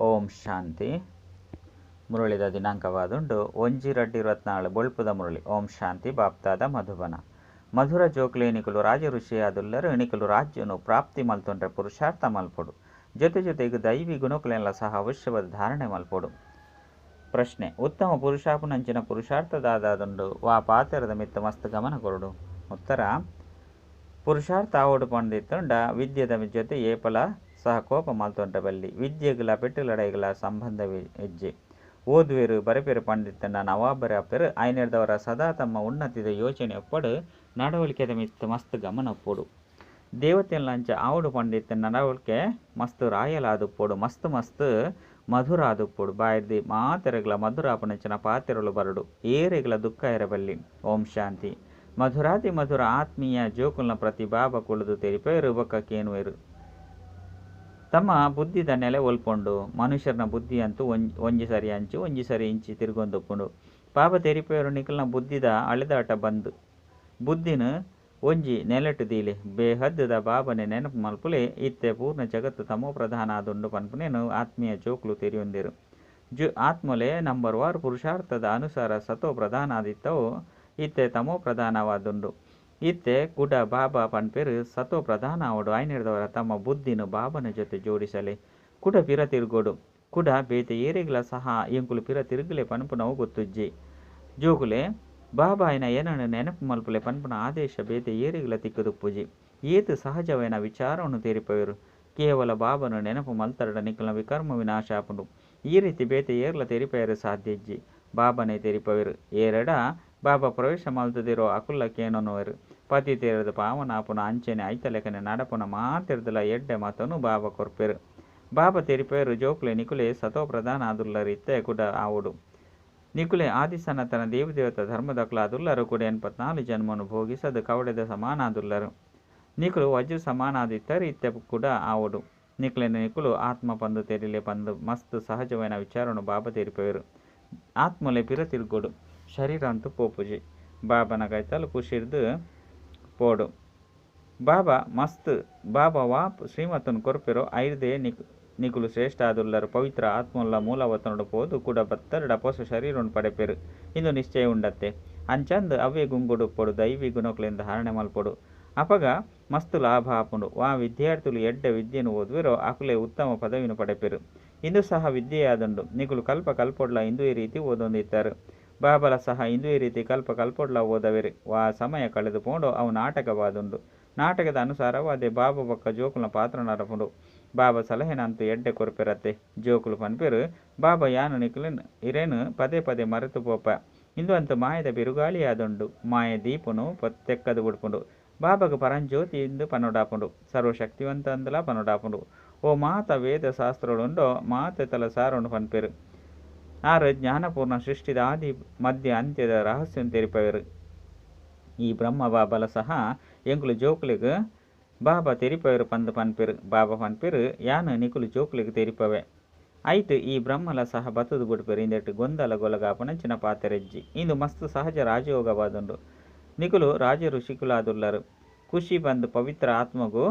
ಓಂ ಶಾಂತಿ. ಮುರಳಿದ ದಿನಾಂಕವಾದುಂಡು 1/2/24 ಬೊಳ್ಪುದ ಮುರಳಿ. ಓಂ ಶಾಂತಿ. ಬಾಪ್ತಾದ ಮಧುಬನ. ಮಧುರ ಜೋಕ್ಲೆ ನಿಕುಲು ರಾಜ ಋಷಿಯಾದುಲ್ಲರು. ನಿಕುಲು ರಾಜ್ಯನು ಪ್ರಾಪ್ತಿ ಮಲ್ತೊಂಡ್ರೆ ಪುರುಷಾರ್ಥ ಮಲ್ಪೊಡು. ಜೊತೆ ಜೊತೆಗೆ ದೈವಿ ಗುಣಕುಲೆಲ್ಲ ಸಹ ಅವಶ್ಯವಾದ ಧಾರಣೆ ಮಲ್ಪೊಡು. ಪ್ರಶ್ನೆ: ಉತ್ತಮ ಪುರುಷಾಪುನಂಚಿನ ಪುರುಷಾರ್ಥದಾದುಂಡು ವಾ ಪಾತೆರದ ಮಿತ್ತ ಮಸ್ತ್ ಗಮನ ಕೊರಡು? ಉತ್ತರ: ಪುರುಷಾರ್ಥ ಆವಡು ಪಂಡಿತ್ತುಂಡ ವಿದ್ಯೆದ ಜೊತೆ ಏಪಲ ಸಹ ಕೋಪ ಮಲ್ತೊಂಡ್ರೆ ಬಲ್ಲಿ. ವಿದ್ಯೆಗಳ ಪೆಟ್ಟು ಲಡಾಯಿಗಳ ಸಂಬಂಧ ಹೆಜ್ಜೆ ಓದುವೆರು ಬರೆಪೆರು ಪಂಡಿತ್ತಂಡ ನವಾಬರ ಅಪ್ಪೆರು ಐನೆರ್ದವರ ಸದಾ ತಮ್ಮ ಉನ್ನತಿದ ಯೋಚನೆ ಒಪ್ಪಡು. ನಡವಳಿಕೆದ ಮಿತ್ತ ಮಸ್ತ್ ಗಮನ ಒಪ್ಪೊಡು. ದೇವತೆಲಂಚ ಆವಡು ಪಂಡಿತ್ತ ನಡವಳಿಕೆ ಮಸ್ತ್ ರಾಯಲಾದುಪ್ಪೊಡು, ಮಸ್ತ್ ಮಸ್ತ್ ಮಧುರ ಆದುಪ್ಪೊಡು. ಬಾಯಿರ್ದಿ ಮಾತೆರೆಗ್ಲ ಮಧುರ ಆಪುನಂಚಿನ ಪಾತೆರಲು ಬರಡು. ಏರೆಗ್ಲ ದುಃಖ ಇರಬಲ್ಲಿ. ಓಂ ಶಾಂತಿ. ಮಧುರಾತಿ ಮಧುರ ಆತ್ಮೀಯ ಜೋಕುಲ್ನ ಪ್ರತಿ ಬಾಬಾ ಕುಳಿದು ತೆರಿಪೇರು ಬೊಕ್ಕ ಕೇನುವೆರು. ತಮ್ಮ ಬುದ್ಧಿದ ನೆಲೆ ಒಲ್ಪೊಂಡು. ಮನುಷ್ಯನ ಬುದ್ಧಿ ಅಂತೂ ಒಂಜಿ ಸರಿ ಅಂಚು ಒಂಜಿ ಸರಿ ಇಂಚಿ ತಿರುಗೊಂದುಪ್ಪುಂಡು. ಬಾಬಾ ತೆರಿಪೇರು ನಿಕಲ್ನ ಬುದ್ಧಿದ ಅಳೆದಾಟ ಬಂದ್. ಬುದ್ಧಿನ ಒಂಜಿ ನೆಲೆಟ್ ದೀಲೆ. ಬೇಹದ್ದ ಬಾಬನೆ ನೆನಪು ಮಲ್ಪುಲೆ. ಇತ್ತೆ ಪೂರ್ಣ ಜಗತ್ತು ತಮೋ ಪ್ರಧಾನ ಆದುಂಡು ಪನ್ಪುನೇನು ಆತ್ಮೀಯ ಜೋಕುಲು ತೆರಿಯೊಂದಿರು. ಜು ಆತ್ಮಲೆ ನಂಬರ್ ವಾರ್ ಪುರುಷಾರ್ಥದ ಅನುಸಾರ ಸತೋ ಪ್ರಧಾನ ಆದಿತ್ತವು ಇತ್ತೆ ತಮೋ ಪ್ರಧಾನವಾದುಂಡು. ಇತ್ತೆ ಕುಡ ಬಾಬಾ ಪನ್ಪೆರು ಸತೋ ಪ್ರಧಾನ ಆವಡು. ಐನೆರ್ದವರ ತಮ್ಮ ಬುದ್ಧಿನ ಬಾಬನ ಜೊತೆ ಜೋಡಿಸಲೆ. ಕುಡ ಪಿರ ತಿರುಗೋಡು. ಕುಡ ಬೇತೆ ಏರೆಗ್ಲ ಸಹ ಎಂಕುಲು ಪಿರ ತಿರುಗಲೆ ಪನ್ಪುನವು ಗೊತ್ತುಜ್ಜಿ. ಜೋಕುಲೆ ಬಾಬಾಯಿನ ಏನನ್ನು ನೆನಪು ಮಲ್ಪುಲೆ ಪನ್ಪುನ ಆದೇಶ ಬೇತೆ ಏರೆಗ್ಲ ತಿಕ್ಕುದುಪ್ಪುಜಿ. ಏತು ಸಹಜವೈನ ವಿಚಾರವನ್ನು ತೆರಿಪವೆರು. ಕೇವಲ ಬಾಬನ ನೆನಪು ಮಲ್ತರಡ ನಿಕಲ್ನ ವಿಕರ್ಮ ವಿನಾಶ ಆಪುಂಡು. ಈ ರೀತಿ ಬೇತೆ ಏರ್ಲ ತೆರಿಪೆಯರು ಸಾಧ್ಯ ಇಜ್ಜಿ. ಬಾಬನೇ ತೆರಿಪವೆರು. ಏರಡ ಬಾಬಾ ಪ್ರವೇಶ ಮಲ್ತದಿರೋ ಅಕುಲ್ಲ ಕೇನೊನುವೆರು. ಪತಿ ತೇರದ ಪಾವನ ಆಪುನ ಅಂಚನೆ ಐತಲೆಕನೆ ನಡಪುನ ಮಾತೆರ್ದಲ ಎಡ್ಡೆ ಮತನು ಬಾಬಾ ಕೊರ್ಪೆರು. ಬಾಬಾ ತೆರಿಪೆರು ಜೋಕುಲೆ ನಿಕುಲೆ ಸತೋ ಪ್ರಧಾನ ಆದುಲ್ಲರು ಇತ್ತೆ ಕುಡ ಆವಡು. ನಿಕುಲೆ ಆದಿಸನತನ ದೇವದೇವತ ಧರ್ಮದಕ್ಲಾದುಲ್ಲರು. ಕೂಡ 84 ಜನ್ಮನು ಭೋಗಿಸದು ಕವಡೆದ ಸಮಾನಾದುಲ್ಲರು. ನಿಕುಲು ವಜ್ರ ಸಮಾನಾದಿತ್ತರು ಇತ್ತೆ ಕೂಡ ಆವಡು. ನಿಕುಲೆನ ನಿಕುಲು ಆತ್ಮ ಪಂದು ತೆರಿಲೆ ಪಂದು ಮಸ್ತ್ ಸಹಜವೈನ ವಿಚಾರನು ಬಾಬಾ ತೆರಿಪೆರು. ಆತ್ಮಲೆ ಪಿರ ತಿರುಗೋಡು. ಶರೀರ ಅಂತೂ ಪೋಪುಜಿ. ಬಾಬನ ಕೈತಲ್ ಖುಷಿರ್ದು ಪೋಡು. ಬಾಬಾ ಮಸ್ತ್ ಬಾಬಾ ವಾ ಶ್ರೀಮತನು ಕೊರ್ಪೆರೋ ಐರ್ದೆ ನಿಕುಲು ಶ್ರೇಷ್ಠ ಆದುಲ್ಲರು. ಪವಿತ್ರ ಆತ್ಮಲ್ಲ ಮೂಲವತನಡು ಪೋದು ಕೂಡ ಬತ್ತರಡ ಪೊಸ ಶರೀರವನ್ನು ಪಡೆಪೆರು ಇಂದು ನಿಶ್ಚಯ ಉಂಡತ್ತೆ. ಅಂಚಂದು ಅವೇ ಗುಂಗುಡು ಪೊಡು. ದೈವಿ ಗುಣಕುಲೆನ್ ಧಾರಣೆ ಮಲ್ಪೊಡು. ಅಪಗ ಮಸ್ತ್ ಲಾಭ ಆಪುಂಡು. ವಾ ವಿದ್ಯಾರ್ಥಿಗಳು ಎಡ್ಡೆ ವಿದ್ಯೆನು ಓದುವೆರೋ ಅಕುಲೆ ಉತ್ತಮ ಪದವಿನ ಪಡೆಪೆರು. ಇಂದು ಸಹ ವಿದ್ಯೆಯಾದುಂಡು. ನಿಕುಲು ಕಲ್ಪ ಕಲ್ಪೊಡ್ಲ ಇಂದುವೆ ರೀತಿ ಓದೊಂದಿತ್ತಾರೆ. ಬಾಬಲ ಸಹ ಇಂದುವೆ ರೀತಿ ಕಲ್ಪ ಕಲ್ಪೊಡ್ಲ ಓದವೆರು. ವಾ ಸಮಯ ಕಳೆದು ಪೋಂಡೋ ಅವು ನಾಟಕವಾದುಂಡು. ನಾಟಕದ ಅನುಸಾರವಾದೆ ಬಾಬಾ ಬೊಕ್ಕ ಜೋಕುಲ್ನ ಪಾತ್ರ ನಡಪುಂಡು. ಬಾಬಾ ಸಲಹೆನಂತೂ ಎಡ್ಡೆ ಕೊರ್ಪೆರತ್ತೆ. ಜೋಕುಲು ಪನ್ಪೆರು ಬಾಬಾ ಯಾನು ನಿಕುಲೆನ್ ಇರೇನು ಪದೇ ಪದೇ ಮರೆತು ಪೋಪ. ಇಂದು ಅಂತು ಮಾಯದ ಬಿರುಗಾಳಿಯಾದುಂಡು. ಮಾಯೆ ದೀಪನು ತೆಕ್ಕದು ಬುಡ್ಪುಂಡು. ಬಾಬಾಗ ಪರಂಜ್ಯೋತಿ ಇಂದು ಪನೊಡಾಪುಂಡು. ಸರ್ವಶಕ್ತಿವಂತ ಅಂದಲ ಪನೊಡಾಪುಂಡು. ಓ ಮಾತ ವೇದ ಶಾಸ್ತ್ರಳುಂಡೋ ಮಾತೆ ತಲ ಸಾರನ್ನು ಪನ್ಪೆರು. ಆರು ಜ್ಞಾನಪೂರ್ಣ ಸೃಷ್ಟಿದ ಆದಿ ಮಧ್ಯ ಅಂತ್ಯದ ರಹಸ್ಯ ತೆರಿಪವೆರು. ಈ ಬ್ರಹ್ಮ ಬಾಬಲ ಸಹ ಎಂಕುಲು ಜೋಕುಲೆಗ್ ಬಾಬಾ ತೆರಿಪವೆರು ಪಂದು ಪನ್ಪೆರು. ಬಾಬಾ ಪನ್ಪೆರು ಯಾನು ನಿಕುಲು ಜೋಕುಲೆಗ್ ತೆರಿಪವೆ. ಐಟ್ ಈ ಬ್ರಹ್ಮಲ ಸಹ ಬತ್ತದು ಬುಡ್ಪೆರು. ಇಂದೆಟ್ ಗೊಂದಲ ಗೊಲಗಾಪುನಂಚಿನ ಪಾತೆರೆಜ್ಜಿ. ಇಂದು ಮಸ್ತ್ ಸಹಜ ರಾಜಯೋಗವಾದುಂಡು. ನಿಕುಲು ರಾಜ ಋಷಿಕುಲಾದುಲ್ಲರು. ಖುಷಿ ಬಂದು ಪವಿತ್ರ ಆತ್ಮಗು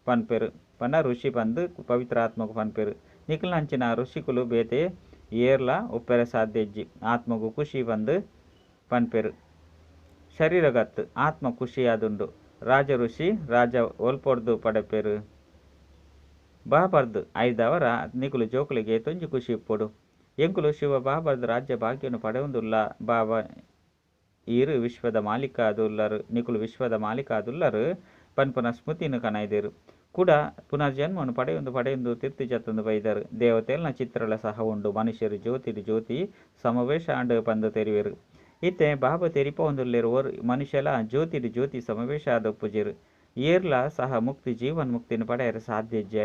ಪನ್ಪೆರು. ಪಂಡ ಋಷಿ ಬಂದು ಪವಿತ್ರ ಆತ್ಮಗು ಪನ್ಪೆರು. ನಿಕುಲಂಚಿನ ಋಷಿಕುಲು ಬೇತೆ ಏರ್ಲ ಉಪ್ಪೆರೆ ಸಾಧ್ಯ ಇಜ್ಜಿ. ಆತ್ಮಗು ಖುಷಿ ಬಂದು ಪನ್ಪೆರು. ಶರೀರಗತ್ ಆತ್ಮ ಖುಷಿಯಾದುಂಡು. ರಾಜ ಋಷಿ ರಾಜ ಒಲ್ಪೊರ್ದು ಪಡೆಪೆರು. ಬಾಬರ್ದು ಐದವರ ನಿಕುಲು ಜೋಕುಲಿಗೆ ಏತೊಂಜಿ ಖುಷಿ ಇಪ್ಪೊಡು. ಎಂಕುಲು ಶಿವ ಬಾಬರ್ದು ರಾಜ್ಯ ಭಾಗ್ಯನು ಪಡೆಯುವುದಿಲ್ಲ. ಬಾಬಾ ಈರು ವಿಶ್ವದ ಮಾಲೀಕ ಆದುಲ್ಲರು. ನಿಕುಲು ವಿಶ್ವದ ಮಾಲೀಕ ಆದುಲ್ಲರು ಪನ್ಪುನ ಸ್ಮೃತಿನ ಕನೈದೇರು. ಕೂಡ ಪುನರ್ಜನ್ಮನು ಪಡೆಯೊಂದು ಪಡೆಯೊಂದು ತಿರ್ತು ಜತ್ತೊಂದು ಬೈದರು. ದೇವತೆಲ್ನ ಚಿತ್ರಲ ಸಹ ಉಂಡು. ಮನುಷ್ಯರು ಜ್ಯೋತಿಡ್ ಜ್ಯೋತಿ ಸಮಾವೇಶ ಆಂಡ್ ಪಂದು ತೆರಿವೆರು. ಇತ್ತೆ ಬಾಬಾ ತೆರಿಪೊಂದುಲ್ಲೆರು ಓರ್ ಮನುಷ್ಯಲ ಜ್ಯೋತಿಡ್ ಜ್ಯೋತಿ ಸಮಾವೇಶ ಆದೊಪ್ಪುಜೆರು. ಏರ್ಲ ಸಹ ಮುಕ್ತಿ ಜೀವನ್ ಮುಕ್ತಿನ ಪಡೆಯರೆ ಸಾಧ್ಯ ಇಜ್ಜಿ.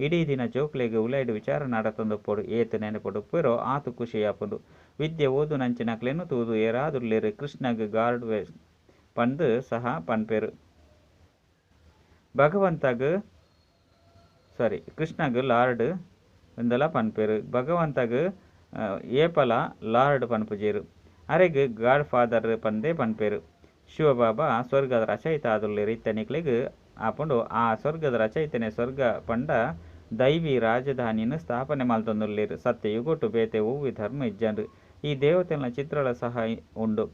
ಇಡೀ ದಿನ ಜೋಕ್ಲೆಗ್ ಉಲೈಡ್ ವಿಚಾರ ನಡತೊಂದುಪ್ಪೊಡು. ಏತ್ ನೆನಪುಡುಪ್ಪೆರೋ ಆತು ಖುಷಿಯಾಪುಂಡು. ವಿದ್ಯೆ ಓದು ನಂಚಿನಕ್ಲೆನು ತೂದು ಏರಾದುಲ್ಲೆರು. ಕೃಷ್ಣಗ್ ಗಾರ್ಡ್ ಪಂದು ಸಹ ಪನ್ಪೆರು. ಭಗವಂತಗ್ ಸಾರಿ ಕೃಷ್ಣಗ್ ಲಾರ್ಡ್ ಇಂದಲ ಪನ್ಪೆರು. ಭಗವಂತಗ್ ಏಪಲ ಲಾರ್ಡ್ ಪನ್ಪುಜೆರು. ಅರೆಗ್ ಗಾಡ್ ಫಾದರ್ ಪಂದೇ ಪನ್ಪೆರು. ಶಿವಬಾಬಾ ಸ್ವರ್ಗದ ರಚಯಿತ ಆದುಲ್ಲೆರು. ಇತ್ತೆ ನಿಕ್ಲೆಗ್ ಆಪುಂಡು ಆ ಸ್ವರ್ಗದ ರಚಯಿತನೆ ಸ್ವರ್ಗ ಪಂಡ ದೈವಿ ರಾಜಧಾನಿನ್ ಸ್ಥಾಪನೆ ಮಲ್ತೊಂದುಲ್ಲೆರ್. ಸತ್ಯಯುಗೊಟು ಬೇತೆ ಒವ್ವೆ ಧರ್ಮ ಇಜ್ಜಂಡ್. ಈ ದೇವತೆಲ್ನ ಚಿತ್ರಲ ಸಹ ಉಂಡು.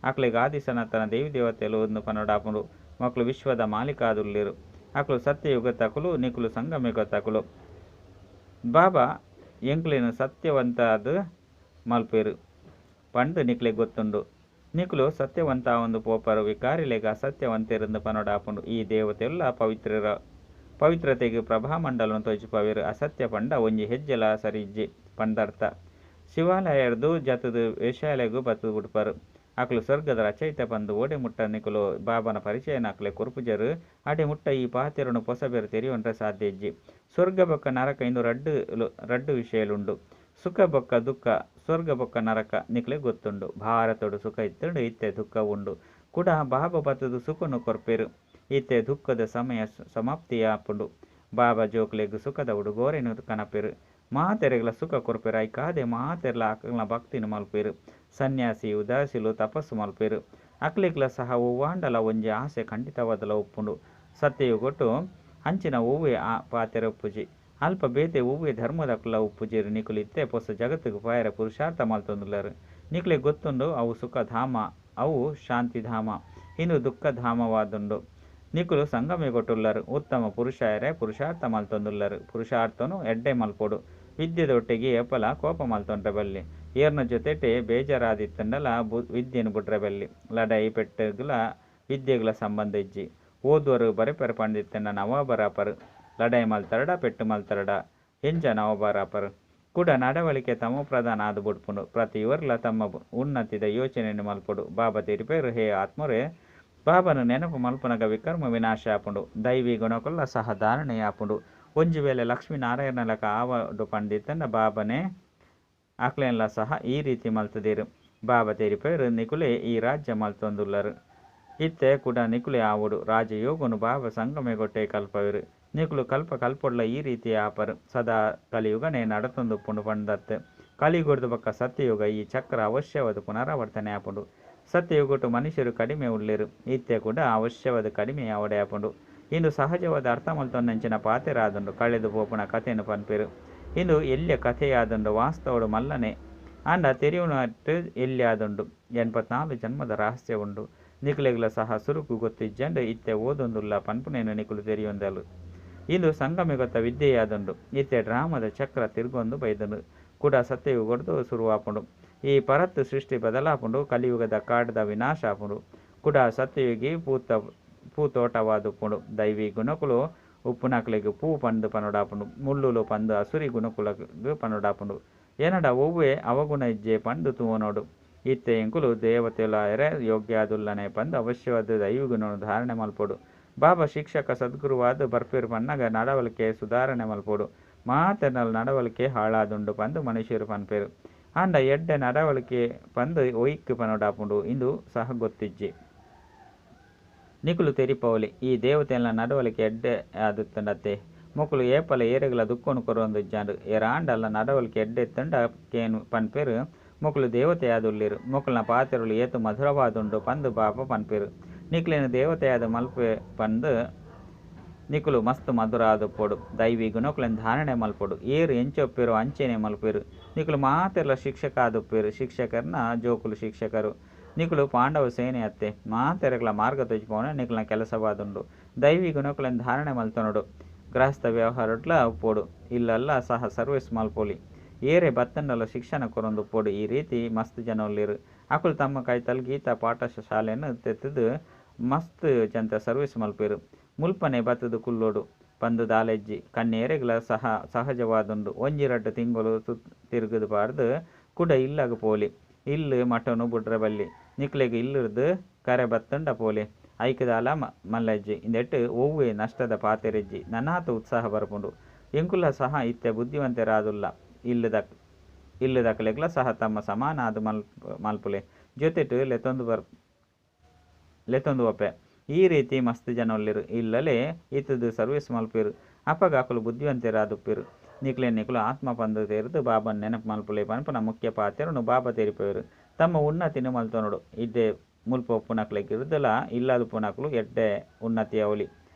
ಅಕ್ಲೆಗ್ ಆದಿ ಸನಾತನ ದೇವಿ-ದೇವತೆಲು ಇಂದ್ ಪನೊಡಾಪುಂಡು. ಮೊಕ್ಲು ವಿಶ್ವದ ಮಾಲೀಕಾದುಲ್ಲೆರ್. ಅಕುಲು ಸತ್ಯಯುಗತಕುಲು, ನಿಕುಲು ಸಂಗಮಯುಗತಕುಲು. ಬಾಬಾ ಎಂಕ್ಲೆನ್ ಸತ್ಯವಂತಾದ್ ಮಲ್ಪುವೆರ್ ಪಂದ್ ನಿಕ್ಲೆಗ್ ಗೊತ್ತುಂಡು. ನಿಕುಲು ಸತ್ಯವಂತ ಆವೊಂದು ಪೋಪರ್. ವಿಕಾರಿಲೆಗ್ ಅಸತ್ಯವಂತೆರ್ ಇಂದ್ ಪನೊಡಾಪುಂಡು. ಈ ದೇವತೆಲುಲ ಪವಿತ್ರತೆಗ್ ಪ್ರಭಾಮಂಡಲನ್ ತೋಜಿಪಾವೆರ್. ಅಸತ್ಯ ಪಂಡ ಒಂಜಿ ಹೆಜ್ಜೆಲಾ ಸರಿಯಿಜ್ಜಿ ಪಂದರ್ಥ. ಶಿವಾಲಯರ್ದ್ ಜತ್ತ್ದ್ ವೇಶ್ಯಾಲಯಗ್ ಬತ್ತ್ ಬುಡ್ಪರ್. ಅಕುಲು ಸ್ವರ್ಗದ ರಚಯಿತ ಪಂದ್ ಓಡೆ ಮುಟ್ಟ ನಿಕುಲು ಬಾಬಾನ ಪರಿಚಯನ್ ಅಕ್ಲೆಗ್ ಕೊರ್ಪುಜರ್ ಅಡೆ ಮುಟ್ಟ ಈ ಪಾತೆರೊನು ಪೊಸಬೆರ್ ತೆರಿಯೊನ್ರೆ ಸಾಧ್ಯ ಇಜ್ಜಿ. ಸ್ವರ್ಗ ಬೊಕ್ಕ ನರಕ ಇಂದು ರಡ್ಡ್ ರಡ್ಡ್ ವಿಷಯಲುಂಡು. ಸುಖ ಬೊಕ್ಕ ದುಃಖ, ಸ್ವರ್ಗ ಬೊಕ್ಕ ನರಕ ನಿಕ್ಲೆಗ್ ಗೊತ್ತುಂಡು. ಭಾರತೊಡು ಸುಖ ಇತ್ತ್ಂಡ್, ಇತ್ತೆ ದುಃಖ ಉಂಡು. ಕುಡ ಬಾಬಾ ಬತ್ತ್ದ್ ಸುಖೊನು ಕೊರ್ಪೆರ್. ಇತ್ತೆ ದುಃಖದ ಸಮಯ ಸಮಾಪ್ತಿ ಆಪುಂಡು. ಬಾಬಾ ಜೋಕುಲೆಗ್ ಸುಖದ ಉಡುಗೊರೆನ್ ಕನಪೆರ್. ಮಾತೆರೆಗ್ಲಾ ಸುಖ ಕೊರ್ಪೆರ್. ಐಕಾದೆ ಮಾತೆರ್ಲಾ ಅಕಲ್ನ ಭಕ್ತಿನ್ ಮಲ್ಪುವೆರ್. ಸನ್ಯಾಸಿ ಉದಾಸಿಲು ತಪಸ್ಸು ಮಲ್ಪುವೆರ್. ಅಕ್ಲೆಗ್ಲಾ ಸಹ ಒವ್ವಾಂಡಲ ಒಂಜಿ ಆಸೆ ಖಂಡಿತವಾದಲ ಉಪ್ಪುಂಡು. ಸತ್ಯಯುಗೊಟು ಅಂಚಿನ ಒವ್ವೆ ಪಾತೆರ ಉಪ್ಪುಜಿ. ಅಲ್ಪ ಬೇತೆ ಒವ್ವೆ ಧರ್ಮದಕುಲ್ಲ ಉಪ್ಪುಜೆರ್. ನಿಕುಲು ಇತ್ತೆ ಪೊಸ ಜಗತ್ತುಗ್ ಪೋಯೆರೆ ಪುರುಷಾರ್ಥ ಮಲ್ತೊಂದುಲ್ಲರ್. ನಿಕ್ಲೆಗ್ ಗೊತ್ತುಂಡು ಅವು ಸುಖಧಾಮ, ಅವು ಶಾಂತಿಧಾಮ. ಇಂದು ದುಃಖಧಾಮವಾದುಂಡು. ನಿಕುಲು ಸಂಗಮಯುಗೊಟುಲ್ಲರ್. ಉತ್ತಮ ಪುರುಷಾಯೆರೆ ಪುರುಷಾರ್ಥ ಮಲ್ತೊಂದುಲ್ಲರ್. ಪುರುಷಾರ್ಥೊನು ಎಡ್ಡೆ ಮಲ್ಪೊಡು. ವಿದ್ಯೆದೊಟ್ಟಿಗೆ ಏಪಲ ಕೋಪ ಮಲ್ತೊನ್ರೆ ಬಲ್ಲಿ. ಏರ್ನ ಜೊತೆಟೇ ಬೇಜಾರಾದಿತ್ತುಂಡಲ ವಿದ್ಯೆನ್ ಬುಡ್ರೆ ಬಲ್ಲಿ. ಲಡಾಯಿ ಪೆಟ್ಟುಗ್ಲ ವಿದ್ಯೆಗ್ಲ ಸಂಬಂಧ ಇಜ್ಜಿ. ಓದುವರು ಬರೆಪರ್ ಪಂದಿತ್ತುಂಡ ನವಾಬರಾಪರ್. ಲಡಾಯಿ ಮಲ್ತರ್ಡ ಪೆಟ್ಟ್ ಮಲ್ತರ್ಡ ಎಂಚ ನವಾಬರಾಪರ್. ಕುಡ ನಡವಳಿಕೆ ತಮೋಪ್ರಧಾನ ಆದ್ ಬುಡ್ಪುಂಡು. ಪ್ರತಿಯೊರಿಲ ತಮ್ಮ ಉನ್ನತಿದ ಯೋಚನೆನ್ ಮಲ್ಪೊಡು. ಬಾಬಾ ತೆರಿಪಾಯೆರ್, ಹೇ ಆತ್ಮರೇ, ಬಾಬಾನ ನೆನಪು ಮಲ್ಪುನಗ ವಿಕರ್ಮ ವಿನಾಶ ಆಪುಂಡು. ದೈವಿ ಗುಣಕುಲ್ಲ ಸಹ ಧಾರಣೆಯಾಪುಂಡು. ಒಂಜಿ ವೇಳೆ ಲಕ್ಷ್ಮೀ ನಾರಾಯಣಲಕ ಆವೊಡು ಪಂದಿತ್ತುಂಡ ಬಾಬನೇ ಅಕ್ಲೆನ್ಲ ಸಹ ಈ ರೀತಿ ಮಲ್ತ್ದೆರ್. ಬಾಬಾ ತೆರಿಪಾಯೆರ್, ನಿಕುಲೇ ಈ ರಾಜ್ಯ ಮಲ್ತೊಂದುಲ್ಲರ್. ಇತ್ತೆ ಕುಡ ನಿಕುಲೇ ಆವೊಡು. ರಾಜಯೋಗನ್ ಬಾಬಾ ಸಂಗಮಯುಗೊಟೇ ಕಲ್ಪಾವೆರ್. ನಿಕುಲು ಕಲ್ಪ ಕಲ್ಪೊಡ್ಲ ಈ ರೀತಿ ಆಪರ್. ಸದಾ ಕಲಿಯುಗನೇ ನಡತೊಂದುಪ್ಪುಂಡು ಪಂದತ್ತ್. ಕಲಿಯುಗರ್ದ್ ಬೊಕ್ಕ ಸತ್ಯಯುಗ ಈ ಚಕ್ರ ಅವಶ್ಯವಾದ್ ಪುನರಾವರ್ತನೆ ಆಪುಂಡು. ಸತ್ಯಯುಗೊಟು ಮನುಷ್ಯರು ಕಡಿಮೆ ಉಲ್ಲೆರ್. ಇತ್ತೆ ಕೂಡ ಅವಶ್ಯವಾದ್ ಕಡಿಮೆ ಆವೊಡೇ ಆಪುಂಡು. ಇಂದು ಸಹಜವಾದ್ ಅರ್ಥ ಮಲ್ತೊನ್ನಂಚಿನ ಪಾತೆರ ಆದುಂಡು. ಕಳೆದು ಪೋಪುನ ಕಥೆನ್ ಪನ್ಪೆರ್. ಇಂದು ಎಲ್ಯ ಕಥೆಯಾದುಂಡು, ವಾಸ್ತವಡ್ ಮಲ್ಲನೆ. ಆಂಡ ತೆರಿಯುನಟ್ ಎಲ್ಯ ಆದುಂಡು. 84 ಜನ್ಮದ ರಹಸ್ಯ ಉಂಡು. ನಿಕುಲೆಗ್ಲ ಸಹ ಸುರುಕು ಗೊತ್ತಿಜ್ಜಂಡ್ ಇತ್ತೆ ಓದೊಂದುಲ್ಲ ಪನ್ಪುನೆನ್ ನಿಕುಲು ತೆರಿಯೊಂದಲ್. ಇಂದು ಸಂಗಮಯುಗದ ವಿದ್ಯೆಯಾದುಂಡು. ಇತ್ತೆ ಡ್ರಾಮದ ಚಕ್ರ ತಿರ್ಗೊಂದು ಬೈದುಂಡು. ಕುಡ ಸತ್ಯಯುಗರ್ದ್ ಸುರುವಾಪುಂಡು. ಈ ಪರತ್ ಸೃಷ್ಟಿ ಬದಲಾಪುಂಡು. ಕಲಿಯುಗದ ಕಾಡ್ದ ವಿನಾಶ ಆಪುಂಡು. ಕುಡ ಸತ್ಯಯುಗಿ ಪೂತೋಟವಾದುಪ್ಪುಂಡು. ದೈವಿ ಗುಣಕುಲು ಉಪ್ಪುನಕ್ಲೆಗ್ ಪೂ ಪಂದ್ ಪನೊಡಾಪುಂಡು. ಮುಳ್ಳುಲು ಪಂದ್ ಅಸುರಿ ಗುಣಕುಲಗ್ ಪನೊಡಾಪುಂಡು. ಎನಡ ಒವ್ವೆ ಅವಗುಣ ಇಜ್ಜೆ ಪಂದ್ ತೂವೊನೊಡು. ಇತ್ತೆ ಎಂಕುಲು ದೇವತೆಲಾಯೆರೆ ಯೋಗ್ಯ ಆದುಲ್ಲನೆ ಪಂದ್ ಅವಶ್ಯವಾದ್ ದೈವಿಗುಣನ್ ಧಾರಣೆ ಮಲ್ಪೊಡು. ಬಾಬಾ ಶಿಕ್ಷಕ ಸದ್ಗುರುವಾದ್ ಬರ್ಪೆರ್ ಪನ್ನಗ ನಡವಳಿಕೆ ಸುಧಾರಣೆ ಮಲ್ಪೊಡು. ಮಾತೆರ್ನಲ ನಡವಳಿಕೆ ಹಾಳಾದುಂಡು ಪಂದ್ ಮನುಷ್ಯೆರ್ ಪನ್ಪೆರ್. ಆಂಡ ಎಡ್ಡೆ ನಡವಳಿಕೆ ಪಂದ್ ಒಯಿಕ್ ಪನೊಡಾಪುಂಡು ಇಂದು ಸಹ ಗೊತ್ತಿಜ್ಜಿ. ನಿಕುಲು ತೆರಿಪಾವೊಲಿ, ಈ ದೇವತೆಲ್ನ ನಡವಳಿಕೆ ಎಡ್ಡೆ ಆದಿತ್ತುಂಡತ್ತೆ. ಮೊಕುಲು ಏಪಲ ಏರೆಗ್ಲಾ ದುಃಖೊನು ಕೊರೊಂದಿಜ್ಜಾಂಡ್. ಏರಾಂಡಲ ನಡವಳಿಕೆ ಎಡ್ಡೆ ಇತ್ತುಂಡ ಪನ್ಪೆರ್ ಮೊಕುಲು ದೇವತೆಯಾದುಲ್ಲೆರ್. ಮೊಕಲ್ನ ಪಾತೆರೊಲು ಏತ್ ಮಧುರವಾದುಂಡು ಪಂದ್ ಬಾಬಾ ಪನ್ಪೆರ್. ನಿಕ್ಲೆನ್ ದೇವತೆಯಾದ್ ಮಲ್ಪುವೆ ಪಂದ್ ನಿಕುಲು ಮಸ್ತ್ ಮಧುರ ಆದುಪ್ಪೊಡು. ದೈವಿ ಗುಣಕುಲೆನ್ ಧಾರಣೆ ಮಲ್ಪೊಡು. ಏರ್ ಎಂಚ ಉಪ್ಪೆರೋ ಅಂಚೆನೆ ಮಲ್ಪುವೆರ್. ನಿಕುಲು ಮಾತೆರ್ಲಾ ಶಿಕ್ಷಕ ಆದುಪ್ಪುವೆರ್. ಶಿಕ್ಷಕೆರ್ನ ಜೋಕುಲು ಶಿಕ್ಷಕರು. ನಿಕುಲು ಪಾಂಡವ ಸೇನೆ ಅತ್ತೆ. ಮಾತೆರೆಗ್ಲಾ ಮಾರ್ಗ ತೋಜಿಪಾವುನೆ ನಿಕಲ್ನ ಕೆಲಸವಾದುಂಡು. ದೈವಿ ಗುಣಕುಲೆನ್ ಧಾರಣೆ ಮಲ್ತೊನೊಡು. ಗೃಹಸ್ಥ ವ್ಯವಹಾರಡ್ಲಾ ಉಪ್ಪೊಡು. ಇಲ್ಲಲ್ಲ ಸಹ ಸರ್ವಿಸ್ ಮಲ್ಪೊಲಿ. ಏರೇ ಬತ್ತುಂಡಲ ಶಿಕ್ಷಣ ಕೊರೊಂದುಪ್ಪೊಡು. ಈ ರೀತಿ ಮಸ್ತ್ ಜನ ಉಲ್ಲೆರ್. ಅಕುಲು ತಮ್ಮ ಕೈತಲ್ ಗೀತಾ ಪಾಠಶಾಲೆನ್ ದೆತ್ತುದು ಮಸ್ತ್ ಜನತ ಸರ್ವಿಸ್ ಮಲ್ಪುವೆರ್. ಮುಲ್ಪನೆ ಬತ್ತುದು ಕುಲ್ಲೊಡು ಪಂದ್ ದಾಲ ಇಜ್ಜಿ. ಕನ್ಯೆರೆಗ್ಲಾ ಸಹ ಸಹಜವಾದುಂಡು. ಒಂಜಿ ರಡ್ಡ್ ತಿಂಗೊಲು ತಿರುಗುದು ಪಾಡ್ದ್ ಕುಡ ಇಲ್ಲಗ್ ಪೋಲಿ. ಇಲ್ಲ್ ಮಠೊನು ಬುಡ್ರೆ ಬಲ್ಲಿ. ನಿಕ್ಲೆಗ್ ಇಲ್ಲುರ್ದ್ ಕರೆ ಬತ್ತುಂಡ ಪೋಲೆ. ಐಕ್ ದಾಲ ಮಲ್ಲ ಇಜ್ಜಿ. ಇಂದೆಟ್ ಒವ್ವೆ ನಷ್ಟದ ಪಾತೆರ ಇಜ್ಜಿ. ನನಾತ್ ಉತ್ಸಾಹ ಬರ್ಪುಂಡು. ಎಂಕುಲ್ಲ ಸಹ ಇತ್ತೆ ಬುದ್ಧಿವಂತೆರಾದುಲ್ಲ. ಇಲ್ಲದಕಲೆಗ್ಲ ಸಹ ತಮ್ಮ ಸಮಾನ ಆದ್ ಮಲ್ಪುಲೆ. ಜೊತೆಟ್ ಲೆತೊಂದು ಪೋಪೆ. ಈ ರೀತಿ ಮಸ್ತ್ ಜನ ಉಲ್ಲೆರ್. ಇಲ್ಲಲೇ ಇತ್ತುದು ಸರ್ವಿಸ್ ಮಲ್ಪುವೆರ್. ಅಪಗ ಅಕುಲು ಬುದ್ಧಿವಂತೆರಾದುಪ್ಪೆರ್. ನಿಕ್ಲೆನ್ ನಿಕುಲು ಆತ್ಮ ಪಂದ್ ತೆರಿದ್ ಬಾಬಾನ ನೆನಪು ಮಲ್ಪುಲೆ ಪನ್ಪುನ ಮುಖ್ಯ ಪಾತೆರೊನು ಬಾಬಾ ತೆರಿಪಾವೆರ್. ತಮ್ಮ ಉನ್ನತಿನ್ ಮಲ್ತೊನೊಡು. ಇಡ್ಡೆ ಮುಲ್ಪ ಉಪ್ಪುನಕ್ಲೆಗ್ ಇರ್ದಲ ಇಲ್ಲಲ್ ಉಪ್ಪುನಕುಲು ಎಡ್ಡೆ ಉನ್ನತಿ ಆವೊಲಿ.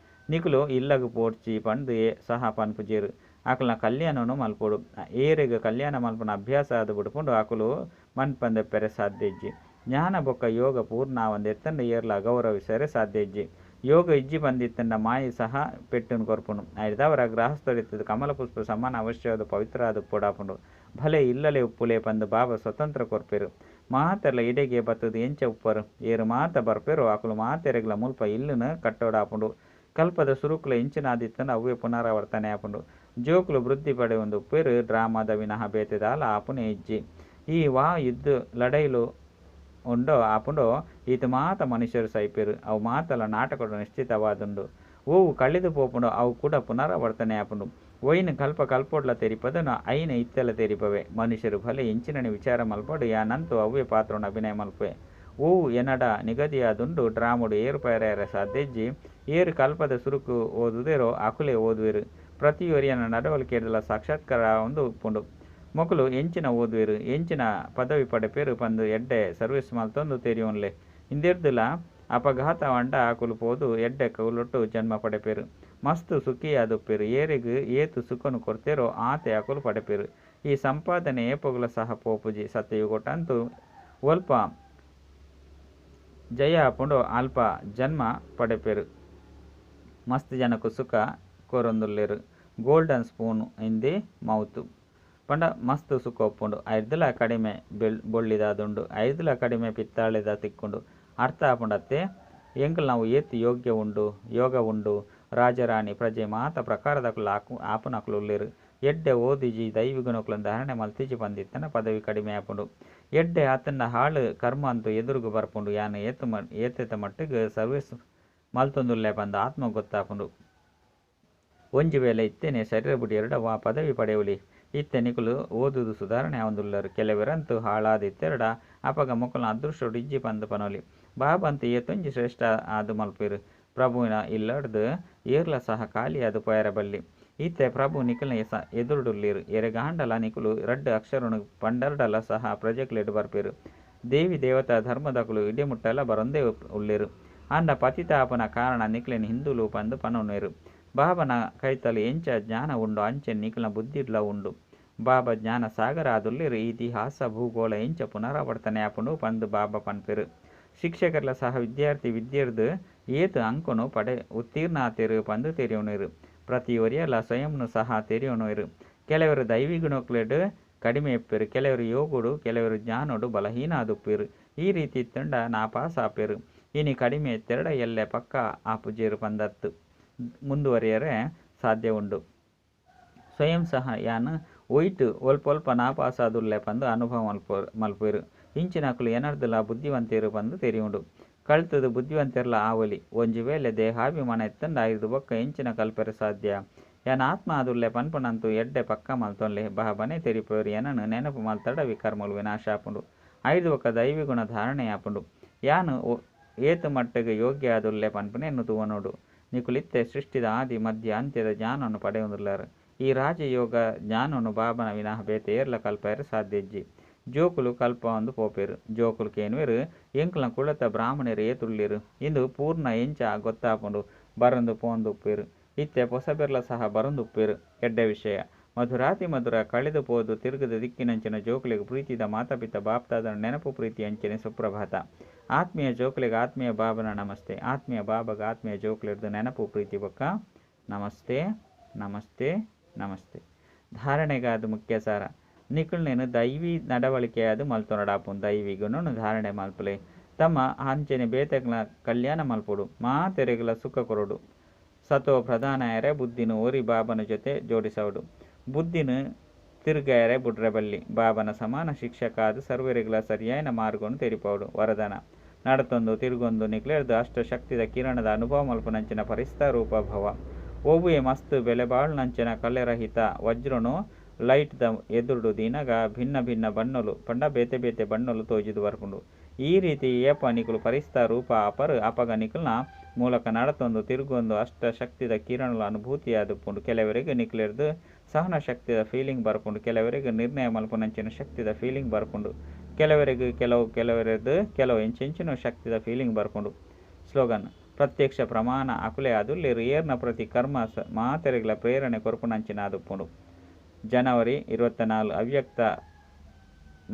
ನಿಕುಲು ಇಲ್ಲಗ್ ಪೋಡ್ಚಿ ಪಂದ್ ಸಹ ಪನ್ಪುಜೆರ್. ಅಕಲ್ನ ಕಲ್ಯಾಣನು ಮಲ್ಪೊಡು. ಏರೆಗ್ ಕಲ್ಯಾಣ ಮಲ್ಪುನ ಅಭ್ಯಾಸ ಆದ್ ಬುಡ್ಪುಂಡು ಅಕುಲು ಮನ್ಪಂದೆ ಸಾಧ್ಯ ಇಜ್ಜಿ. ಜ್ಞಾನ ಬೊಕ್ಕ ಯೋಗ ಪೂರ್ಣ ಆವಂದೆತ್ತಂಡ ಏರ್ಲ ಅಗೌರವಿಸರೆ ಸಾಧ್ಯ ಇಜ್ಜಿ. ಯೋಗ ಇಜ್ಜಿ ಬಂದಿತ್ತಂಡ ಮಾಯಿ ಸಹ ಪೆಟ್ಟುನು ಕೊರ್ಪುನು. ಐರ್ದಾವರ ಗೃಹಸ್ಥರಿತ್ತದ ಕಮಲ ಪುಷ್ಪ ಸಮಾನ ಅವಶ್ಯವಾದ ಪವಿತ್ರ ಆದ್ ಉಪ್ಪೊಡಾಪುಂಡು. ಭಲೆ ಇಲ್ಲಲೆ ಉಪ್ಪುಲೆ ಪಂದ್ ಬಾಬಾ ಸ್ವತಂತ್ರ ಕೊರ್ಪೆರು. ಮಾತೆರ್ಲ ಇಡೆಗೆ ಬತ್ತುದು ಎಂಚ ಉಪ್ಪರು. ಏರು ಮಾತ ಬರ್ಪೆರೋ ಅಕುಲು ಮಾತೆರೆಗ್ಲ ಮುಲ್ಪ ಇಲ್ಲುನು ಕಟ್ಟೋಡಾಪುಂಡು. ಕಲ್ಪದ ಸುರುಕುಲ ಎಂಚಿನಾದಿತ್ತಂಡ ಅವ್ವೇ ಪುನರಾವರ್ತನೆ ಆಪುಂಡು. ಜೋಕುಲು ವೃದ್ಧಿ ಪಡೆಯೊಂದು ಉಪ್ಪೇರು ಡ್ರಾಮಾದ ವಿನಃ ಬೇತೆ ದಾಲ ಆಪುನೇ ಇಜ್ಜಿ. ಈ ವಾ ಯುದ್ಧ ಲಡಾಯಿಲು ಉಂಡೋ ಆಪುಂಡೋ ಈತ ಮಾತ ಮನುಷ್ಯರು ಸೈಪೆರು. ಅವು ಮಾತಲ ನಾಟಕಡು ನಿಶ್ಚಿತವಾದುಂಡು. ಓವು ಕಳೆದು ಪೋಪುಂಡೋ ಅವು ಕೂಡ ಪುನರಾವರ್ತನೆ ಆಪುಂಡು. ಒಯ್ನ್ ಕಲ್ಪ ಕಲ್ಪೊಡ್ಲ ತೆರಿಪದನೋ ಐನ್ ಇತ್ತೆಲ ತೆರಿಪವೆ. ಮನುಷ್ಯರು ಭಲೆ ಎಂಚಿನನೆ ವಿಚಾರ ಮಲ್ಪಡು ಯಾನಂತೂ ಅವ್ವೇ ಪಾತ್ರವನ್ನು ಅಭಿನಯ ಮಲ್ಪುವೆ. ಓವು ಎನ್ನಡ ನಿಗದಿಯಾದುಂಡು. ಡ್ರಾಮಡು ಏರು ಪೇರೆರೆ ಸಾಧ್ಯ ಇಜ್ಜಿ. ಏರು ಕಲ್ಪದ ಸುರುಕು ಓದುದೇರೋ ಅಕುಲೇ ಓದುವೆರು. ಪ್ರತಿಯೊರಿಯನ ನಡವಳಿಕೆಡ್ದಲ ಸಾಕ್ಷಾತ್ಕಾರ ಆವೊಂದು ಉಪ್ಪುಂಡು. ಮೊಕುಲು ಎಂಚಿನ ಓದುವೆರು ಎಂಚಿನ ಪದವಿ ಪಡೆಪೆರು ಪಂದ್ ಎಡ್ಡೆ ಸರ್ವಿಸ್ ಮಲ್ತೊಂದು ತೆರಿಯೊನ್ಲೆ. ಇಂದೆರ್ದಲ ಅಪಘಾತವಾಂಡ ಅಕುಲು ಪೋದು ಎಡ್ಡೆ ಕುಲೊಟ್ಟು ಜನ್ಮ ಪಡೆಪೆರು. ಮಸ್ತ್ ಸುಖಿಯಾದುಪ್ಪೆರು. ಏರೆಗ್ ಏತ್ ಸುಖನು ಕೊರ್ತೆರೋ ಆತೆ ಅಕುಲು ಪಡೆಪೆರು. ಈ ಸಂಪಾದನೆ ಏಪೊಗುಲ ಸಹ ಪೋಪುಜಿ. ಸತ್ಯಯುಗೊಟಂತೂ ಒಲ್ಪ ಜಯ ಆಪುಂಡೋ ಅಲ್ಪ ಜನ್ಮ ಪಡೆಪೆರು. ಮಸ್ತ್ ಜನಕ್ ಸುಖ ಕೊರೊಂದುಲ್ಲೆರ್. Golden spoon in the mouth ಪಂಡ ಮಸ್ತ್ ಸುಖ ಉಪ್ಪುಂಡು. ಐರ್ದಲ ಕಡಿಮೆ ಬೊಳ್ಳಿದಾದುಂಡು, ಐರ್ದಲ ಕಡಿಮೆ ಪಿತ್ತಾಳೆದ ತಿಕ್ಕುಂಡು. ಅರ್ಥ ಆಪುಂಡತ್ತೆ ಎಂಕಲ್ನ ಅವು ಏತ್ ಯೋಗ್ಯ ಉಂಡು ಯೋಗ ಉಂಡು. ರಾಜರಾಣಿ ಪ್ರಜೆ ಮಾತ ಪ್ರಕಾರದಕುಲು ಆಪುನಕುಲು ಉಲ್ಲೆರ್. ಎಡ್ಡೆ ಓದಿಜಿ ದೈವಿ ಗುಣಕುలను ಧಾರಣೆ ಮಲ್ತಿಜಿ ಪಂದಿತ್ತನ ಪದವಿ ಕಡಿಮೆ ಆಪುಂಡು. ಎಡ್ಡೆ ಆತಂಡ ಹಾಳು ಕರ್ಮ ಅಂತೂ ಎದುರುಗು ಬರ್ಪುಂಡು. ಯಾನ್ ಏತೆತ ಮಟ್ಟಿಗೆ ಸರ್ವಿಸ್ ಮಲ್ತೊಂದುಲ್ಲೆ ಪಂದ್ ಆತ್ಮ ಗೊತ್ತಾಪುಂಡು. ಒಂಜಿ ವೇಳೆ ಇತ್ತೇನೆ ಶರೀರ ಬುಡಿ ಎರಡ ವಾ ಪದವಿ ಪಡೆಯೊಲಿ. ಇತ್ತೆ ನಿಕುಲು ಓದುದು ಸುಧಾರಣೆ ಆವೊಂದುಲ್ಲರ್. ಕೆಲವೆರಂತೂ ಹಾಳಾದಿತ್ತೆರಡ ಅಪಗ ಮೊಕಲ್ನ ಅದೃಷ್ಟೊಡು ಇಜ್ಜಿ ಪಂದ್ ಪನೊಲಿ. ಬಾಬಂತು ಏತೊಂಜಿ ಶ್ರೇಷ್ಠ ಆದ್ ಮಲ್ಪುವೆರು. ಪ್ರಭುವಿನ ಇಲ್ಲಡ್ದು ಏರ್ಲ ಸಹ ಖಾಲಿಯಾದ್ ಪೋಯೆರೆ ಬಲ್ಲಿ. ಇತ್ತೆ ಪ್ರಭು ನಿಕಲ್ನ ಎದುರುಡುಲ್ಲೆರ್. ಎರೆಗಾಂಡಲ ನಿಕುಲು ರಡ್ಡ್ ಅಕ್ಷರನು ಪಂಡರ್ಡಲ ಸಹ ಪ್ರಜೆಕ್ಲೆಡ್ ಬರ್ಪೆರು. ದೇವಿ ದೇವತಾ ಧರ್ಮದಕುಲು ಇಡೆ ಮುಟ್ಟಲ ಬರೊಂದೇ ಉಲ್ಲೆರ್. ಆಂಡ ಪತಿತ ಆಪುನ ಕಾರಣ ನಿಕ್ಲೆನ್ ಹಿಂದೂಲು ಪಂದ್ ಪನೊನ್ವೆರ್. ಬಾಬನ ಕೈತಲ್ ಎಂಚ ಜ್ಞಾನ ಉಂಡೋ ಅಂಚನೆ ನಿಕಲ್ನ ಬುದ್ಧಿಡ್ಲ ಉಂಡು. ಬಾಬಾ ಜ್ಞಾನ ಸಾಗರ ಆದುಲ್ಲೆರ್. ಇತಿಹಾಸ ಭೂಗೋಳ ಎಂಚ ಪುನರಾವರ್ತನೆ ಆಪುಂಡು ಪಂದ್ ಬಾಬಾ ಪನ್ಪೆರ್. ಶಿಕ್ಷಕರ್ಲ ಸಹ ವಿದ್ಯಾರ್ಥಿ ವಿದ್ಯೆರ್ದ್ ಏತ್ ಅಂಕನು ಪಡೆ ಉತ್ತೀರ್ಣ ಆತೆರ್ ಪಂದ್ ತೆರಿಯೊನ್ವೆರ್. ಪ್ರತಿಯೊರಿಯಲ ಸ್ವಯಂನು ಸಹ ತೆರಿಯೊನ್ವೆರ್. ಕೆಲವರು ದೈವಿ ಗುಣಕ್ಲೆಡ್ ಕಡಿಮೆ ಇಪ್ಪೆರ್, ಕೆಲವರು ಯೋಗಡು ಕೆಲವರು ಜ್ಞಾನೋಡು ಬಲಹೀನ ಆದುಪ್ಪೆರ್. ಈ ರೀತಿ ಇತ್ತಂಡ ನಾಪಾಸ್ ಆಪೆರ್. ಇನಿ ಕಡಿಮೆ ಇತ್ತೆರಡ ಎಲ್ಲೆ ಪಕ್ಕ ಆಪುಜೆರ್ ಪಂದತ್ತು ಮುಂದುವರಿಯರೆ ಸಾಧ್ಯ ಉಂಡು. ಸ್ವಯಂ ಸಹ ಯಾನ್ ಒಯ್ಟ್ ಒಲ್ಪ ನಾಪಾಸಾದುಲ್ಲೆ ಪಂದ್ ಅನುಭವ ಮಲ್ಪುವೆರ್. ಇಂಚಿನಕುಲು ಎನರ್ದಲ ಬುದ್ಧಿವಂತೆರ್ ಪಂದ್ ತೆರಿಯುಂಡು. ಕಲ್ತುದು ಬುದ್ಧಿವಂತೆರ್ಲ ಆವೊಲಿ. ಒಂಜಿ ವೇಳೆ ದೇಹಾಭಿಮಾನ ಇತ್ತಂಡ ಐರ್ದ್ ಬೊಕ್ಕ ಎಂಚಿನ ಕಲ್ಪೆರೆ ಸಾಧ್ಯ. ಯಾನ್ ಆತ್ಮ ಆದುಲ್ಲೆ ಪನ್ಪುನಂತೂ ಎಡ್ಡೆ ಪಕ್ಕ ಮಲ್ತೊನ್ಲೆ. ಬಾಬಾನೇ ತೆರಿಪುವೆರ್ ಎನನ್ ನೆನಪು ಮಲ್ತಡ ವಿಕರ್ಮಲು ವಿನಾಶ ಆಪುಂಡು. ಐರ್ದ್ ಬೊಕ್ಕ ದೈವಿ ಗುಣ ಧಾರಣೆ ಆಪುಂಡು. ಯಾನ್ ಏತ್ ಮಟ್ಟಿಗೆ ಯೋಗ್ಯ ಆದುಲ್ಲೆ ಪನ್ಪುನೆನ್ ತೂವೊನೊಡು. ನಿಕುಲಿತ್ತೆ ಸೃಷ್ಟಿದ ಆದಿ ಮಧ್ಯ ಅಂತ್ಯದ ಜ್ಞಾನವನ್ನು ಪಡೆಯೊಂದುಲ್ಲಾರ್. ಈ ರಾಜಯೋಗ ಜ್ಞಾನನು ಬಾಬನ ವಿನಃ ಬೇತೆ ಏರ್ಲ ಕಲ್ಪೆರೆ ಸಾಧ್ಯ ಇಜ್ಜಿ. ಜೋಕುಲು ಕಲ್ಪವೊಂದು ಪೋಪೆರ್. ಜೋಕುಲು ಕೇನುವೆರ್ ಎಂಕ್ಲ ಕುಲತ ಬ್ರಾಹ್ಮಣೆರ್ ಏತುಲ್ಲೆರ್ ಇಂದು ಪೂರ್ಣ ಎಂಚ ಗೊತ್ತಾಪುಂಡು. ಬರೊಂದು ಪೋವೊಂದು ಉಪ್ಪುವೆರ್. ಇತ್ತೆ ಪೊಸಬೆರ್ಲ ಸಹ ಬರೊಂದು ಉಪ್ಪುವೆರ್. ಎಡ್ಡೆ ವಿಷಯ. ಮಧುರಾತಿ ಮಧುರ ಕಳೆದು ಪೋದು ತಿರುಗದ ದಿಕ್ಕಿನಂಚಿನ ಜೋಕುಲೆಗ್ ಪ್ರೀತಿದ ಮಾತಾಪಿತ ಬಾಪ್ತಾದನ ನೆನಪು ಪ್ರೀತಿ ಅಂಚನೆ ಸುಪ್ರಭಾತ. ಆತ್ಮೀಯ ಜೋಕುಲೆಗ್ ಆತ್ಮೀಯ ಬಾಬನ ನಮಸ್ತೆ. ಆತ್ಮೀಯ ಬಾಬಗ ಆತ್ಮೀಯ ಜೋಕುಲೆರ್ದು ನೆನಪು ಪ್ರೀತಿ ಬೊಕ್ಕ ನಮಸ್ತೆ ನಮಸ್ತೆ ನಮಸ್ತೆ. ಧಾರಣೆಗಾದ ಮುಖ್ಯ ಸಾರ ನಿಕುಲ್ನೇನು ದೈವಿ ನಡವಳಿಕೆಯಾದ ಮಲ್ತೊನಡಾಪುಂಡು. ದೈವಿ ಗುಣನು ಧಾರಣೆ ಮಲ್ಪುಲೆ. ತಮ್ಮ ಅಂಚನೆ ಬೇತೆಗ್ಲ ಕಲ್ಯಾಣ ಮಲ್ಪೊಡು. ಮಾತೆರೆಗ್ಲ ಸುಖ ಕೊರೊಡು. ಸತೋ ಪ್ರಧಾನಾಯರೆ ಬುದ್ಧಿನು ಒರಿ ಬಾಬನ ಜೊತೆ ಜೋಡಿಸವಡು. ಬುದ್ಧಿನು ತಿರುಗಾಯರೆ ಬುಡ್ರೆ ಬಲ್ಲಿ. ಬಾಬನ ಸಮಾನ ಶಿಕ್ಷಕ ಆದ್ ಸರ್ವರೆಗ್ಲ ಸರಿಯಾಯಿನ ಮಾರ್ಗನು ತೆರಿಪಾವಡು. ವರದಾನ ನಡತೊಂದು ತಿರುಗೊಂದು ನಿಕ್ಲೆರ್ದ್ ಅಷ್ಟ ಶಕ್ತಿದ ಕಿರಣದ ಅನುಭವ ಮಲ್ಪುನಂಚಿನ ಫರಿಸ್ತಾ ರೂಪ ಭವ. ಒವ್ವೇ ಮಸ್ತ್ ಬೆಲೆಬಾಳುನಂಚಿನ ಕಲೆರಹಿತ ವಜ್ರನು ಲೈಟ್ ದ ಎದುರುಡು ದೀನಗ ಭಿನ್ನ ಭಿನ್ನ ಬಣ್ಣಲು ಪಂಡ ಬೇತೆ ಬೇತೆ ಬಣ್ಣಲು ತೋಜಿದ್ ಬರ್ಪುಂಡು. ಈ ರೀತಿ ಏಪ ನಿಕುಲು ಫರಿಸ್ತಾ ರೂಪ ಆಪರ್ ಅಪಗ ನಿಕುಲ್ನ ಮೂಲಕ ನಡತೊಂದು ತಿರುಗೊಂದು ಅಷ್ಟ ಶಕ್ತಿದ ಕಿರಣಲು ಅನುಭೂತಿಯಾದುಪ್ಪುಂಡು. ಕೆಲವರಿಗೆ ನಿಕ್ಲೆರ್ದ್ ಸಹನ ಶಕ್ತಿದ ಫೀಲಿಂಗ್ ಬರ್ಪುಂಡು. ಕೆಲವರಿಗೆ ನಿರ್ಣಯ ಮಲ್ಪುನಂಚಿನ ಶಕ್ತಿದ ಫೀಲಿಂಗ್ ಬರ್ಪುಂಡು. ಕೆಲವರಿಗೆ ಕೆಲವು ಕೆಲವರದ್ದು ಕೆಲವು ಎಂಚೆಂಚಿನ ಶಕ್ತಿದ ಫೀಲಿಂಗ್ ಬರ್ಪುಂಡು. ಸ್ಲೋಗನ್ ಪ್ರತ್ಯಕ್ಷ ಪ್ರಮಾಣ ಅಕುಲೇ ಆದುಲ್ಲೆರ್. ಏರ್ನ ಪ್ರತಿ ಕರ್ಮ ಮಾತೆರೆಗ್ಲ ಪ್ರೇರಣೆ ಕೊರ್ಪುನಂಚಿನ ಆದುಪ್ಪುಂಡು. ಜನವರಿ 24 ಅವ್ಯಕ್ತ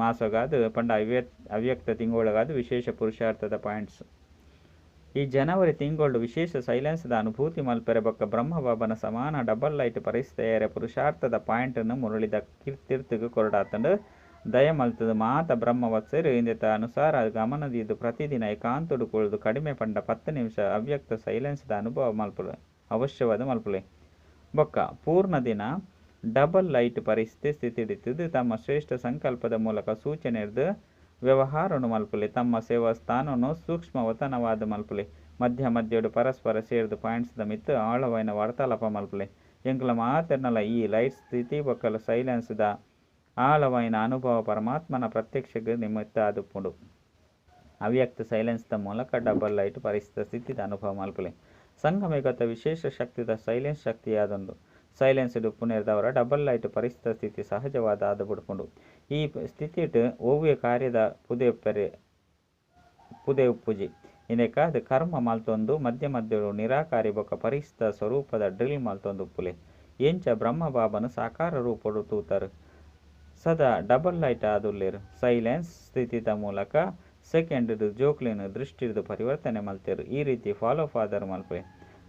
ಮಾಸಗಾದ್ ಪಂಡ ಅವ್ಯಕ್ತ ತಿಂಗೊಳಗಾದ್ ವಿಶೇಷ ಪುರುಷಾರ್ಥದ ಪಾಯಿಂಟ್ಸ್. ಈ ಜನವರಿ ತಿಂಗೊಳ್ಡು ವಿಶೇಷ ಸೈಲೆನ್ಸ್ದ ಅನುಭೂತಿ ಮಲ್ಪೆರೆ ಬೊಕ್ಕ ಬ್ರಹ್ಮಬಾಬನ ಸಮಾನ ಡಬಲ್ ಲೈಟ್ ಪರಿಸ್ಥೆಯರೆ ಪುರುಷಾರ್ಥದ ಪಾಯಿಂಟ್ನ್ ಮುರಳಿದ ತೀರ್ಥಗ್ ಕೊರಡಾತಂಡು. ದಯ ಮಲ್ತದು ಮಾತ ಬ್ರಹ್ಮವತ್ಸರು ಇಂದೆತ ಅನುಸಾರ ಗಮನದೀದು ಪ್ರತಿದಿನ ಏಕಾಂತೊಡು ಕುಳ್ದು ಕಡಿಮೆ ಪಂಡ 10 ನಿಮಿಷ ಅವ್ಯಕ್ತ ಸೈಲೆನ್ಸ್ದ ಅನುಭವ ಮಲ್ಪುಲೆ, ಅವಶ್ಯವಾದ ಮಲ್ಪುಲೆ. ಬೊಕ್ಕ ಪೂರ್ಣ ದಿನ ಡಬಲ್ ಲೈಟ್ ಪರಿಸ್ಥಿತಿ ಸ್ಥಿತಿಡಿತ್ತದು ತಮ್ಮ ಶ್ರೇಷ್ಠ ಸಂಕಲ್ಪದ ಮೂಲಕ ಸೂಚನೆರ್ದು ವ್ಯವಹಾರನು ಮಲ್ಪುಲೆ. ತಮ್ಮ ಸೇವಾ ಸ್ಥಾನನು ಸೂಕ್ಷ್ಮ ವತನವಾದ ಮಲ್ಪುಲೆ. ಮಧ್ಯ ಮಧ್ಯಡು ಪರಸ್ಪರ ಸೇರ್ದು ಪಾಯಿಂಟ್ಸ್ದ ಮಿತ್ತು ಆಳವಾಯಿನ ವಾರ್ತಾಲಾಪ ಮಲ್ಪುಲೆ. ಎಂಕುಲ ಮಾತೆರ್ನಲ ಈ ಲೈಟ್ ಸ್ಥಿತಿ ಬೊಕ್ಕ ಸೈಲೆನ್ಸ್ದ ಆಳವಾಯಿನ ಅನುಭವ ಪರಮಾತ್ಮನ ಪ್ರತ್ಯಕ್ಷಕ್ಕೆ ನಿಮಿತ್ತ ಆದುಪ್ಪುಂಡು. ಅವ್ಯಕ್ತ ಸೈಲೆನ್ಸ್ದ ಮೂಲಕ ಡಬಲ್ ಲೈಟ್ ಪರಿಸ್ಥಿತಿ ಸ್ಥಿತಿದ ಅನುಭವ ಮಲ್ಪುಲೆ. ಸಂಗಮಯುಗದ ವಿಶೇಷ ಶಕ್ತಿದ ಸೈಲೆನ್ಸ್ ಶಕ್ತಿಯಾದುಂಡು. ಸೈಲೆನ್ಸ್ ಉಪ್ಪುನೆರ್ದವರ ಡಬಲ್ ಲೈಟ್ ಪರಿಸ್ಥಿತಿ ಸ್ಥಿತಿ ಸಹಜವಾದ ಆದ ಬುಡ್ಪುಂಡು. ಈ ಸ್ಥಿತಿಟ್ ಒವ್ವೆ ಕಾರ್ಯದ ಪುದೆ ಉಪ್ಪುಜಿ. ಇಂದೆಕಾದ್ ಕರ್ಮ ಮಲ್ತೊಂದು ಮಧ್ಯ ಮಧ್ಯಡು ನಿರಾಕಾರಿ ಬೊಕ್ಕ ಪರಿಸ್ಥಿತ ಸ್ವರೂಪದ ಡ್ರಿಲ್ ಮಲ್ತೊಂದು ಉಪ್ಪುಲೆ. ಎಂಚ ಬ್ರಹ್ಮ ಬಾಬನ ಸಾಕಾರ ರೂಪೊಡು ತೂತರು ಸದಾ ಡಬಲ್ ಲೈಟ್ ಆದುಲ್ಲೆರ್. ಸೈಲೆನ್ಸ್ ಸ್ಥಿತಿದ ಮೂಲಕ ಸೆಕೆಂಡ್ ಜೋಕ್ಲೆನ್ ದೃಷ್ಟಿರ್ದು ಪರಿವರ್ತನೆ ಮಲ್ತೆರ್. ಈ ರೀತಿ ಫಾಲೋ ಫಾದರ್ ಮಲ್ಪೆ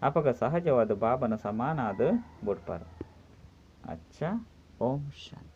ಅಪಗ ಸಹಜವಾದ ಬಾಬನ ಸಮಾನ ಆದ್ ಬುಡ್ಪಾರ್. ಅಚ್ಚ, ಓಂ ಶಾಂತಿ.